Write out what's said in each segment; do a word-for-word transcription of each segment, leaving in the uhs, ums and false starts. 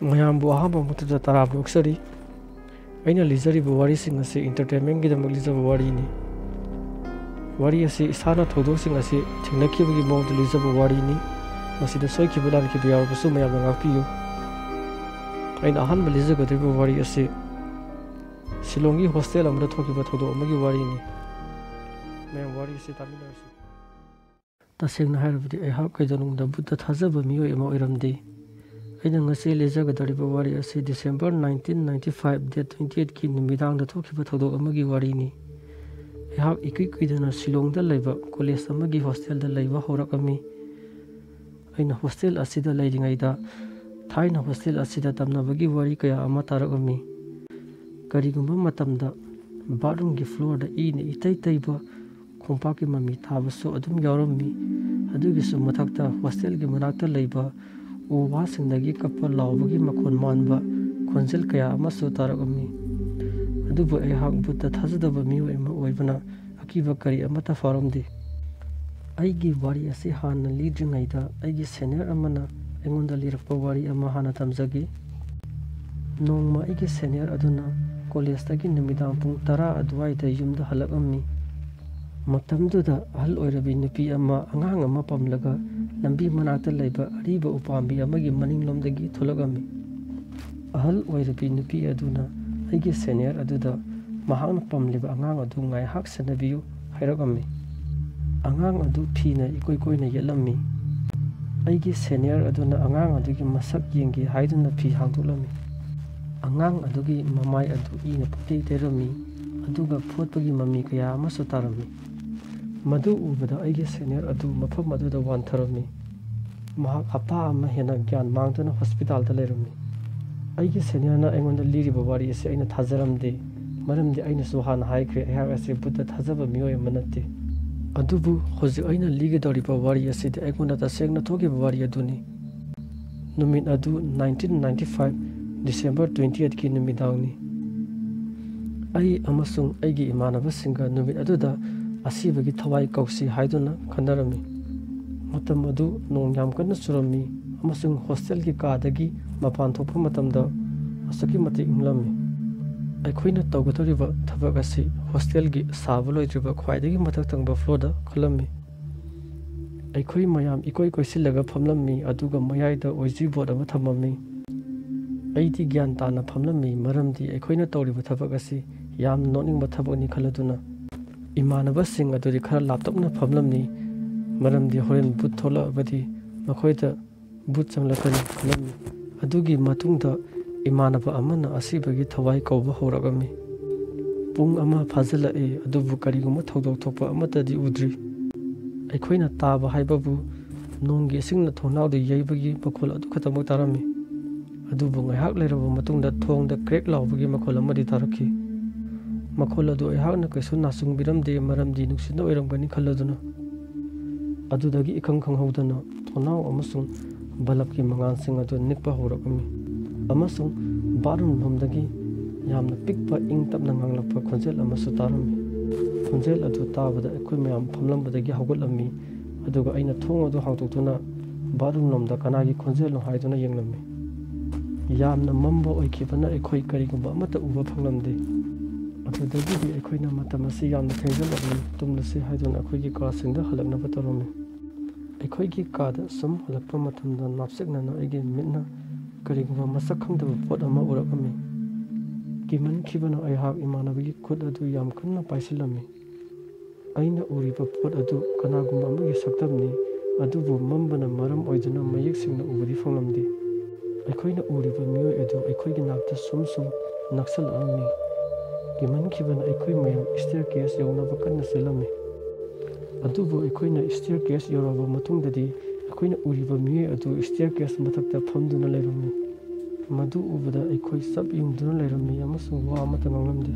ꯃꯌꯥꯝꯕꯨ ꯑꯍꯥꯟꯕ ꯃꯛꯇꯗ ꯇꯔꯥꯝꯅ ꯑꯣꯛꯆꯔꯤ꯫ ꯑꯩꯅ ꯂꯤꯖꯔꯤꯕ ꯋꯥꯔꯤꯁꯤꯡ ꯑꯁꯤ entertainmentꯒꯤꯗꯃꯛ ꯂꯤꯖꯕ ꯋꯥꯔꯤꯅꯤ꯫ ꯋꯥꯔꯤ ꯑꯁꯤ ꯏꯁꯥꯅ ꯊꯧꯗꯣꯛꯁꯤꯡ ꯑꯁꯤ ꯊꯦꯡꯅꯈꯤꯕꯒꯤ ꯃꯑꯣꯡꯗ ꯂꯤꯖꯕ ꯋꯥꯔꯤꯅꯤ꯫ ꯃꯁꯤꯗ ꯁꯣꯏꯈꯤꯕ ꯂꯥꯟꯈꯤꯕ ꯌꯥꯎꯔꯕꯁꯨ ꯃꯌꯥꯝꯅ ꯉꯥꯛꯄꯤꯌꯨ꯫ ꯑꯩꯅ ꯑꯍꯥꯟꯕ ꯂꯤꯖꯒꯗꯧꯔꯤꯕ ꯋꯥꯔꯤ ꯑꯁꯤ ꯁꯤꯂꯣꯡꯒꯤ hostel ꯑꯃꯗ ꯊꯣꯛꯈꯤꯕ ꯊꯧꯗꯣꯛ ꯑꯃꯒꯤ ꯋꯥꯔꯤꯅꯤ꯫ ꯃꯌꯥꯝ ꯋꯥꯔꯤ ꯑꯁꯤ ꯇꯥꯃꯤꯟꯅꯔꯁꯤ꯫ ꯇꯁꯦꯡꯅ ꯍꯥꯏꯔꯕꯗꯤ ꯑꯩꯍꯥꯛ ꯀꯩꯗꯧꯅꯨꯡꯗ ꯕꯨꯠꯇ ꯊꯥꯖꯕ ꯃꯤꯑꯣꯏ ꯑꯃ ꯑꯣꯏꯔꯝꯗꯦ꯫ ꯑꯩꯅ ꯉꯁꯤ ꯂꯤꯖꯒꯗꯧꯔꯤꯕ ꯋꯥꯔꯤ ꯑꯁꯤ December nineteen ninety five date twenty eightꯀꯤ ꯅꯨꯃꯤꯗꯥꯡꯗ ꯊꯣꯛꯈꯤꯕ ꯊꯧꯗꯣꯛ ꯑꯃꯒꯤ ꯋꯥꯔꯤꯅꯤ꯫ ꯑꯩꯍꯥꯛ ꯏꯀꯨꯏ ꯀꯨꯏꯗꯅ ꯁꯤꯂꯣꯡꯗ ꯂꯩꯕ college ꯑꯃꯒꯤ hostelꯗ ꯂꯩꯕ ꯍꯧꯔꯛꯑꯝꯃꯤ꯫ ꯑꯩꯅ hostel ꯑꯁꯤꯗ ꯂꯩꯔꯤꯉꯩꯗ ꯊꯥꯏꯅ hostel ꯑꯁꯤꯗ ꯇꯝꯅꯕꯒꯤ ꯋꯥꯔꯤ ꯀꯌꯥ ꯑꯃ ꯇꯥꯔꯛꯑꯝꯃꯤ꯫ ꯀꯔꯤꯒꯨꯝꯕ ꯃꯇꯝꯗ bathroomꯒꯤ floorꯗ ꯏꯅ ꯏꯇꯩ ꯇꯩꯕ ꯈꯣꯡꯄꯥꯛꯀꯤ ꯃꯃꯤ ꯇꯥꯕꯁꯨ ꯑꯗꯨꯝ ꯌꯥꯎꯔꯝꯃꯤ꯫ ꯑꯗꯨꯒꯤꯁꯨ ꯃꯊꯛꯇ hostelꯒꯤ ꯃꯅꯥꯛꯇ ꯂꯩꯕ ꯎ ꯋꯥꯁꯤꯡꯗꯒꯤ ꯀꯞꯄ ꯂꯥꯎꯕꯒꯤ ꯃꯈꯣꯟ ꯃꯥꯟꯕ ꯈꯣꯟꯖꯦꯜ ꯀꯌꯥ ꯑꯃꯁꯨ ꯇꯥꯔꯛꯂꯝꯃꯤ꯫ ꯑꯗꯨꯕꯨ ꯑꯩꯍꯥꯛ ꯕꯨꯠꯇ ꯊꯥꯖꯗꯕ ꯃꯤꯑꯣꯏ ꯑꯃ ꯑꯣꯏꯕꯅ ꯑꯀꯤꯕ ꯀꯔꯤ ꯑꯃꯠꯇ ꯐꯥꯎꯔꯝꯗꯦ꯫ ꯑꯩꯒꯤ ꯋꯥꯔꯤ ꯑꯁꯤ ꯍꯥꯟꯅ ꯂꯤꯗ꯭ꯔꯤꯉꯩꯗ ꯑꯩꯒꯤ senior ꯑꯃꯅ ꯑꯩꯉꯣꯟꯗ ꯂꯤꯔꯛꯄ ꯋꯥꯔꯤ ꯑꯃ ꯍꯥꯟꯅ ꯇꯝꯖꯒꯦ꯫ ꯅꯣꯡꯃ ꯑꯩꯒꯤ senior ꯑꯗꯨꯅ collegeꯇꯒꯤ ꯅꯨꯃꯤꯗꯥꯡ ꯄꯨꯡ ꯇꯔꯥ ꯑꯗꯨꯋꯥꯏꯗ ꯌꯨꯝꯗ ꯍꯜꯂꯛꯂꯝꯃꯤ꯫ ꯃꯇꯝꯗꯨꯗ ꯑꯍꯜ ꯑꯣꯏꯔꯕꯤ ꯅꯨꯄꯤ ꯑꯃ ꯑꯉꯥꯡ ꯑꯃ ꯄꯝꯂꯒ ꯂꯝꯕꯤ ꯃꯅꯥꯛꯇ ꯂꯩꯕ ꯑꯔꯤꯕ ꯎꯄꯥꯝꯕꯤ ꯑꯃꯒꯤ ꯃꯅꯤꯡꯂꯣꯝꯗꯒꯤ ꯊꯣꯛꯂꯛꯂꯝꯃꯤ꯫ ꯑꯍꯜ ꯑꯣꯏꯔꯕꯤ ꯅꯨꯄꯤ ꯑꯗꯨꯅ ꯑꯩꯒꯤ senior ꯑꯗꯨꯗ ꯃꯍꯥꯛꯅ ꯄꯝꯂꯤꯕ ꯑꯉꯥꯡ ꯑꯗꯨ ꯉꯥꯏꯍꯥꯛ ꯁꯦꯟꯅꯕꯤꯌꯨ ꯍꯥꯏꯔꯛꯂꯝꯃꯤ꯫ ꯑꯉꯥꯡ ꯑꯗꯨ ꯐꯤꯅ ꯏꯀꯣꯏ ꯀꯣꯏꯅ ꯌꯦꯠꯂꯝꯃꯤ꯫ ꯑꯩꯒꯤ senior ꯑꯗꯨꯅ ꯑꯉꯥꯡ ꯑꯗꯨꯒꯤ ꯃꯁꯛ ꯌꯦꯡꯒꯦ ꯍꯥꯏꯗꯨꯅ ꯐꯤ ꯍꯥꯡꯗꯣꯛꯂꯝꯃꯤ꯫ ꯑꯉꯥꯡ ꯑꯗꯨꯒꯤ ꯃꯃꯥꯏ ꯑꯗꯨ ꯏꯅ ꯄꯨꯡꯇꯩ ꯇꯩꯔꯝꯃꯤ, ꯑꯗꯨꯒ ꯐꯣꯠꯄꯒꯤ ꯃꯃꯤ ꯀꯌꯥ ꯑꯃꯁꯨ ꯇꯥꯔꯝꯃꯤ꯫ ꯃꯗꯨ ꯎꯕꯗ ꯑꯩꯒꯤ senior ꯑꯗꯨ ꯃꯐꯝ ꯑꯗꯨꯗ ꯋꯥꯟꯊꯔꯝꯃꯤ꯫ ꯃꯍꯥꯛ ꯍꯞꯇꯥ ꯑꯃ ꯍꯦꯟꯅ ꯒ꯭ꯌꯥꯟ ꯃꯥꯡꯗꯨꯅ hospitalꯗ ꯂꯩꯔꯝꯃꯤ꯫ ꯑꯩꯒꯤ seniorꯅ ꯑꯩꯉꯣꯟꯗ ꯂꯤꯔꯤꯕ ꯋꯥꯔꯤ ꯑꯁꯤ ꯑꯩꯅ ꯊꯥꯖꯔꯝꯗꯦ, ꯃꯔꯝꯗꯤ ꯑꯩꯅꯁꯨ ꯍꯥꯟꯅ ꯍꯥꯏꯈ꯭ꯔꯦ, ꯑꯩꯍꯥꯛ ꯑꯁꯤ ꯕꯨꯠꯇ ꯊꯥꯖꯕ ꯃꯤꯑꯣꯏ ꯑꯃ ꯅꯠꯇꯦ꯫ ꯑꯗꯨꯕꯨ ꯍꯧꯖꯤꯛ ꯑꯩꯅ ꯂꯤꯒꯗꯧꯔꯤꯕ ꯋꯥꯔꯤ ꯑꯁꯤꯗꯤ ꯑꯩꯉꯣꯟꯗ ꯇꯁꯦꯡꯅ ꯊꯣꯛꯈꯤꯕ ꯋꯥꯔꯤ ꯑꯗꯨꯅꯤ꯫ ꯅꯨꯃꯤꯠ ꯑꯗꯨ nineteen ninety five December twenty eightꯀꯤ ꯅꯨꯃꯤꯗꯥꯡꯅꯤ꯫ ꯑꯩ ꯑꯃꯁꯨꯡ ꯑꯩꯒꯤ ꯏꯃꯥꯟꯅꯕꯁꯤꯡꯒ ꯅꯨꯃꯤꯠ ꯑꯗꯨꯗ ꯑꯁꯤꯕꯒꯤ ꯊꯋꯥꯏ ꯀꯧꯁꯤ ꯍꯥꯏꯗꯨꯅ ꯈꯟꯅꯔꯝꯃꯤ꯫ ꯃꯇꯝ ꯑꯗꯨ ꯅꯣꯡ ꯌꯥꯝ ꯀꯟꯅ ꯆꯨꯔꯝꯃꯤ, ꯑꯃꯁꯨꯡ ꯍꯣꯁꯇꯦꯜꯒꯤ ꯀꯥꯗꯒꯤ ꯃꯄꯥꯟ ꯊꯣꯛꯄ ꯃꯇꯝꯗ ꯑꯁꯨꯛꯀꯤ ꯃꯇꯤꯛ ꯏꯪꯂꯝꯃꯤ꯫ ꯑꯩꯈꯣꯏꯅ ꯇꯧꯒꯗꯧꯔꯤꯕ ꯊꯕꯛ ꯑꯁꯤ ꯍꯣꯁꯇꯦꯜꯒꯤ ꯁꯥꯕ ꯂꯣꯏꯗ꯭ꯔꯤꯕ ꯈ꯭ꯋꯥꯏꯗꯒꯤ ꯃꯊꯛ ꯊꯪꯕ ꯐ꯭ꯂꯣꯔꯗ ꯈꯜꯂꯝꯃꯤ꯫ ꯑꯩꯈꯣꯏ ꯃꯌꯥꯝ ꯏꯀꯣꯏ ꯀꯣꯏꯁꯤꯜꯂꯒ ꯐꯝꯂꯝꯃꯤ, ꯑꯗꯨꯒ ꯃꯌꯥꯏꯗ ꯑꯣꯏꯖꯨ ꯕꯣꯔꯗ ꯑꯃ ꯊꯝꯃꯝꯃꯤ꯫ ꯑꯩꯗꯤ ꯒ꯭ꯌꯥꯟ ꯇꯥꯅ ꯐꯝꯂꯝꯃꯤ, ꯃꯔꯝꯗꯤ ꯑꯩꯈꯣꯏꯅ ꯇꯧꯔꯤꯕ ꯊꯕꯛ ꯑꯁꯤ ꯌꯥꯝ ꯅꯣꯛꯅꯤꯡꯕ ꯊꯕꯛꯅꯤ ꯈꯜꯂꯗꯨꯅ꯫ ꯏꯃꯥꯟꯅꯕꯁꯤꯡ ꯑꯗꯨꯗꯤ ꯈꯔ ꯂꯥꯞꯇꯛꯅ ꯐꯝꯂꯝꯃꯤ, ꯃꯔꯝꯗꯤ ꯍꯣꯔꯦꯟ ꯚꯨꯠ ꯊꯣꯛꯂꯛꯑꯕꯗꯤ ꯃꯈꯣꯏꯗ ꯚꯨꯠ ꯆꯪꯂꯛꯀꯅꯤ ꯈꯜꯂꯝꯃꯤ꯫ ꯑꯗꯨꯒꯤ ꯃꯇꯨꯡꯗ ꯏꯃꯥꯟꯅꯕ ꯑꯃꯅ ꯑꯁꯤꯕꯒꯤ ꯊꯋꯥꯏ ꯀꯧꯕ ꯍꯧꯔꯛꯂꯝꯃꯤ꯫ ꯄꯨꯡ ꯑꯃ ꯐꯥꯖꯤꯜꯂꯛꯏ, ꯑꯗꯨꯕꯨ ꯀꯔꯤꯒꯨꯝꯕ ꯊꯧꯗꯣꯛ ꯊꯣꯛꯄ ꯑꯃꯠꯇꯗꯤ ꯎꯗ꯭ꯔꯤ꯫ ꯑꯩꯈꯣꯏꯅ ꯇꯥꯕ ꯍꯥꯏꯕꯕꯨ ꯅꯣꯡꯒꯤ ꯏꯁꯤꯡꯅ ꯊꯣꯡꯅꯥꯎꯗ ꯌꯩꯕꯒꯤ ꯃꯈꯣꯜ ꯑꯗꯨ ꯈꯛꯇꯃꯛ ꯇꯥꯔꯝꯃꯤ꯫ ꯑꯗꯨꯕꯨ ꯉꯥꯏꯍꯥꯛ ꯂꯩꯔꯕ ꯃꯇꯨꯡꯗ ꯊꯣꯡꯗ ꯀ꯭ꯔꯦꯛ ꯂꯥꯎꯕꯒꯤ ꯃꯈꯣꯜ ꯑꯃꯗꯤ ꯇꯥꯔꯛꯈꯤ꯫ ꯃꯈꯣꯜ ꯑꯗꯨ ꯑꯩꯍꯥꯛꯅ ꯀꯩꯁꯨ ꯅꯥꯆꯨꯡꯕꯤꯔꯝꯗꯦ, ꯃꯔꯝꯗꯤ ꯅꯨꯡꯁꯤꯠꯅ ꯑꯣꯏꯔꯝꯒꯅꯤ ꯈꯜꯂꯗꯨꯅ꯫ ꯑꯗꯨꯗꯒꯤ ꯏꯈꯪ ꯈꯪꯍꯧꯗꯅ ꯊꯣꯡꯅꯥꯎ ꯑꯃꯁꯨꯡ ꯕꯜꯕꯀꯤ ꯃꯉꯥꯜꯁꯤꯡ ꯑꯗꯨ ꯅꯤꯛꯄ ꯍꯧꯔꯛꯂꯝꯃꯤ, ꯑꯃꯁꯨꯡ ꯕꯥꯠꯔꯨꯝ ꯂꯣꯝꯗꯒꯤ ꯌꯥꯝꯅ ꯄꯤꯛꯄ, ꯏꯪ ꯇꯞꯅ ꯉꯥꯡꯂꯛꯄ ꯈꯣꯟꯖꯦꯜ ꯑꯃꯁꯨ ꯇꯥꯔꯝꯃꯤ꯫ ꯈꯣꯟꯖꯦꯜ ꯑꯗꯨ ꯇꯥꯕꯗ ꯑꯩꯈꯣꯏ ꯃꯌꯥꯝ ꯐꯝꯂꯝꯕꯗꯒꯤ ꯍꯧꯒꯠꯂꯝꯃꯤ, ꯑꯗꯨꯒ ꯑꯩꯅ ꯊꯣꯡ ꯑꯗꯨ ꯍꯥꯡꯗꯣꯛꯇꯨꯅ ꯕꯥꯠꯔꯨꯝ ꯂꯣꯝꯗ ꯀꯅꯥꯒꯤ ꯈꯣꯟꯖꯦꯜꯅꯣ ꯍꯥꯏꯗꯨꯅ ꯌꯦꯡꯂꯝꯃꯤ꯫ ꯌꯥꯝꯅ ꯃꯝꯕ ꯑꯣꯏꯈꯤꯕꯅ ꯑꯩꯈꯣꯏ ꯀꯔꯤꯒꯨꯝꯕ ꯑꯃꯠꯇ ꯎꯕ ꯐꯪꯂꯝꯗꯦ꯫ ꯑꯗꯨꯗꯒꯤꯗꯤ ꯑꯩꯈꯣꯏꯅ ꯃꯇꯝ ꯑꯁꯤ ꯌꯥꯝꯅ ꯊꯦꯡꯖꯤꯜꯂꯛꯂꯦ, ꯇꯨꯝꯂꯁꯤ ꯍꯥꯏꯗꯨꯅ ꯑꯩꯈꯣꯏꯒꯤ ꯀꯥꯁꯤꯡꯗ ꯍꯜꯂꯛꯅꯕ ꯇꯧꯔꯝꯃꯤ꯫ ꯑꯩꯈꯣꯏꯒꯤ ꯀꯥꯗ ꯁꯨꯝ ꯍꯜꯂꯛꯄ ꯃꯇꯝꯗ ꯅꯥꯞꯁꯦꯛꯅꯅ ꯑꯩꯒꯤ ꯃꯤꯠꯅ ꯀꯔꯤꯒꯨꯝꯕ ꯃꯁꯛ ꯈꯪꯗꯕ ꯄꯣꯠ ꯑꯃ ꯎꯔꯛꯂꯝꯃꯤ꯫ ꯀꯤꯃꯟꯈꯤꯕꯅ ꯑꯩꯍꯥꯛ ꯏꯃꯥꯟꯅꯕꯒꯤ ꯈꯨꯠ ꯑꯗꯨ ꯌꯥꯝ ꯀꯟꯅ ꯄꯥꯏꯁꯤꯜꯂꯝꯃꯤ꯫ ꯑꯩꯅ ꯎꯔꯤꯕ ꯄꯣꯠ ꯑꯗꯨ ꯀꯅꯥꯒꯨꯝꯕ ꯑꯃꯒꯤ ꯁꯛꯇꯝꯅꯤ, ꯑꯗꯨꯕꯨ ꯃꯝꯕꯅ ꯃꯔꯝ ꯑꯣꯏꯗꯨꯅ ꯃꯌꯦꯛ ꯁꯦꯡꯅ ꯎꯕꯗꯤ ꯐꯪꯂꯝꯗꯦ꯫ ꯑꯩꯈꯣꯏꯅ ꯎꯔꯤꯕ ꯃꯤꯑꯣꯏ ꯑꯗꯨ ꯑꯩꯈꯣꯏꯒꯤ ꯅꯥꯛꯇ ꯁꯨꯝ ꯁꯨꯝ ꯅꯛꯁꯜꯂꯛꯂꯝꯃꯤ꯫ ꯀꯤꯃꯟꯈꯤꯕꯅ ꯑꯩꯈꯣꯏ ꯃꯌꯥꯝ ꯁ꯭ꯇꯦꯌꯔ ꯀꯦꯁ ꯌꯧꯅꯕ ꯀꯟꯅ ꯆꯦꯜꯂꯝꯃꯤ꯫ ꯑꯗꯨꯕꯨ ꯑꯩꯈꯣꯏꯅ ꯁ꯭ꯇꯦꯌꯔ ꯀꯦꯁ ꯌꯧꯔꯕ ꯃꯇꯨꯡꯗꯗꯤ ꯑꯩꯈꯣꯏꯅ ꯎꯔꯤꯕ ꯃꯤꯑꯣꯏ ꯑꯗꯨ ꯁ꯭ꯇꯦꯌꯔ ꯀꯦꯁ ꯃꯊꯛꯇ ꯐꯝꯗꯨꯅ ꯂꯩꯔꯝꯃꯤ꯫ ꯃꯗꯨ ꯎꯕꯗ ꯑꯩꯈꯣꯏ ꯆꯞ ꯌꯨꯡꯗꯨꯅ ꯂꯩꯔꯝꯃꯤ ꯑꯃꯁꯨꯡ ꯋꯥ ꯑꯃꯠꯇ ꯉꯥꯡꯂꯝꯗꯦ꯫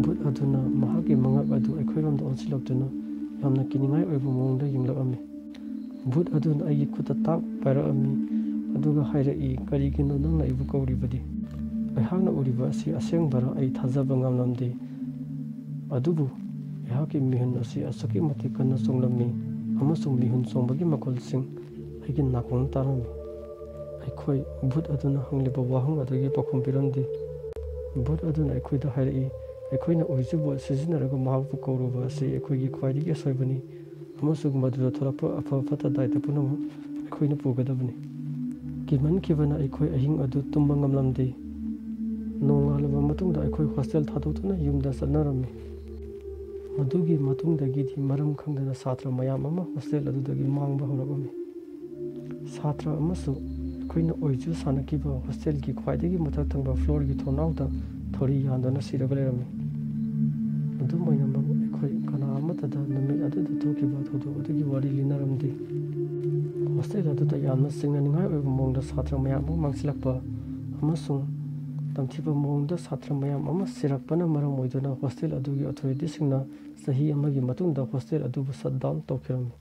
ꯚꯨꯠ ꯑꯗꯨꯅ ꯃꯍꯥꯛꯀꯤ ꯃꯉꯛ ꯑꯗꯨ ꯑꯩꯈꯣꯏꯔꯣꯝꯗ ꯑꯣꯟꯁꯤꯜꯂꯛꯇꯨꯅ ꯌꯥꯝꯅ ꯀꯤꯅꯤꯡꯉꯥꯏ ꯑꯣꯏꯕ ꯃꯑꯣꯡꯗ ꯌꯦꯡꯂꯛꯂꯝꯃꯤ꯫ ꯚꯨꯠ ꯑꯗꯨꯅ ꯑꯩꯒꯤ ꯈꯨꯠꯇ ꯇꯥꯛ ꯄꯥꯏꯔꯛꯂꯝꯃꯤ, ꯑꯗꯨꯒ ꯍꯥꯏꯔꯛꯏ, "ꯀꯔꯤꯒꯤꯅꯣ ꯅꯪꯅ ꯑꯩꯕꯨ ꯀꯧꯔꯤꯕꯗꯤ? ꯑꯩꯍꯥꯛꯅ ꯎꯔꯤꯕ ꯑꯁꯤ ꯑꯁꯦꯡꯕꯔꯥ? ꯑꯩ ꯊꯥꯖꯕ ꯉꯝꯂꯝꯗꯦ꯫ ꯑꯗꯨꯕꯨ ꯑꯩꯍꯥꯛꯀꯤ ꯃꯤꯍꯨꯟ ꯑꯁꯤ ꯑꯁꯨꯛꯀꯤ ꯃꯇꯤꯛ ꯀꯟꯅ ꯆꯣꯡꯂꯝꯃꯤ, ꯑꯃꯁꯨꯡ ꯃꯤꯍꯨꯟ ꯆꯣꯡꯕꯒꯤ ꯃꯈꯣꯜꯁꯤꯡ ꯑꯩꯒꯤ ꯅꯥꯀꯣꯡꯗ ꯇꯥꯔꯝꯃꯤ"꯫ ꯑꯩꯈꯣꯏ ꯚꯨꯠ ꯑꯗꯨꯅ ꯍꯪꯂꯤꯕ ꯋꯥꯍꯪ ꯑꯗꯨꯒꯤ ꯄꯥꯎꯈꯨꯝ ꯄꯤꯔꯝꯗꯦ꯫ ꯚꯨꯠ ꯑꯗꯨꯅ ꯑꯩꯈꯣꯏꯗ ꯍꯥꯏꯔꯛꯏ, "ꯑꯩꯈꯣꯏꯅ ꯑꯣꯏꯖꯨ ꯕꯣꯠ ꯁꯤꯖꯤꯟꯅꯔꯒ ꯃꯍꯥꯛꯄꯨ ꯀꯧꯔꯨꯕ ꯑꯁꯤ ꯑꯩꯈꯣꯏꯒꯤ ꯈ꯭ꯋꯥꯏꯗꯒꯤ ꯑꯁꯣꯏꯕꯅꯤ ꯑꯃꯁꯨꯡ ꯃꯗꯨꯗ ꯊꯣꯛꯂꯛꯄ ꯑꯐ ꯐꯠꯇ ꯗꯥꯏꯇ ꯄꯨꯝꯅꯃꯛ ꯑꯩꯈꯣꯏꯅ ꯄꯨꯒꯗꯕꯅꯤ"꯫ ꯀꯤꯃꯟꯈꯤꯕꯅ ꯑꯩꯈꯣꯏ ꯑꯍꯤꯡ ꯑꯗꯨ ꯇꯨꯝꯕ ꯉꯝꯂꯝꯗꯦ꯫ ꯅꯣꯡꯉꯥꯜꯂꯕ ꯃꯇꯨꯡꯗ ꯑꯩꯈꯣꯏ ꯍꯣꯁꯇꯦꯜ ꯊꯥꯗꯣꯛꯇꯨꯅ ꯌꯨꯝꯗ ꯆꯠꯅꯔꯝꯃꯤ꯫ ꯃꯗꯨꯒꯤ ꯃꯇꯨꯡꯗꯒꯤꯗꯤ ꯃꯔꯝ ꯈꯪꯗꯅ ꯁꯥꯇ꯭ꯔ ꯃꯌꯥꯝ ꯑꯃ ꯍꯣꯁꯇꯦꯜ ꯑꯗꯨꯗꯒꯤ ꯃꯥꯡꯕ ꯍꯧꯔꯛꯂꯝꯃꯤ꯫ ꯁꯥꯇ꯭ꯔ ꯑꯃꯁꯨ ꯑꯩꯈꯣꯏꯅ ꯑꯣꯏꯖꯨ ꯁꯥꯟꯅꯈꯤꯕ ꯍꯣꯁꯇꯦꯜꯒꯤ ꯈ꯭ꯋꯥꯏꯗꯒꯤ ꯃꯊꯛ ꯊꯪꯕ ꯐ꯭ꯂꯣꯔꯒꯤ ꯊꯣꯡꯅꯥꯎꯗ ꯊꯧꯔꯤ ꯌꯥꯟꯗꯨꯅ ꯁꯤꯔꯒ ꯂꯩꯔꯝꯃꯤ꯫ ꯑꯗꯨꯝ ꯑꯣꯏꯅꯃꯛ, ꯑꯩꯈꯣꯏ ꯀꯅꯥ ꯑꯃꯠꯇꯗ ꯅꯨꯃꯤꯠ ꯑꯗꯨꯗ ꯊꯣꯛꯈꯤꯕ ꯊꯧꯗꯣꯛ ꯑꯗꯨꯒꯤ ꯋꯥꯔꯤ ꯂꯤꯅꯔꯝꯗꯦ꯫ ꯍꯣꯁꯇꯦꯜ ꯑꯗꯨꯗ ꯌꯥꯝꯅ ꯆꯤꯡꯅꯅꯤꯡꯉꯥꯏ ꯑꯣꯏꯕ ꯃꯑꯣꯡꯗ ꯁꯥꯇ꯭ꯔ ꯃꯌꯥꯝ ꯑꯃ ꯃꯥꯡꯁꯤꯜꯂꯛꯄ ꯑꯃꯁꯨꯡ ꯇꯝꯊꯤꯕ ꯃꯑꯣꯡꯗ ꯁꯥꯇ꯭ꯔ ꯃꯌꯥꯝ ꯑꯃ ꯁꯤꯔꯛꯄꯅ ꯃꯔꯝ ꯑꯣꯏꯗꯨꯅ ꯍꯣꯁꯇꯦꯜ ꯑꯗꯨꯒꯤ ꯑꯣꯊꯣꯔꯤꯇꯤꯁꯤꯡꯅ ꯆꯍꯤ ꯑꯃꯒꯤ ꯃꯇꯨꯡꯗ ꯍꯣꯁꯇꯦꯜ ꯑꯗꯨꯕꯨ ꯁꯠ ꯗꯥꯎꯟ ꯇꯧꯈꯤꯔꯝꯃꯤ꯫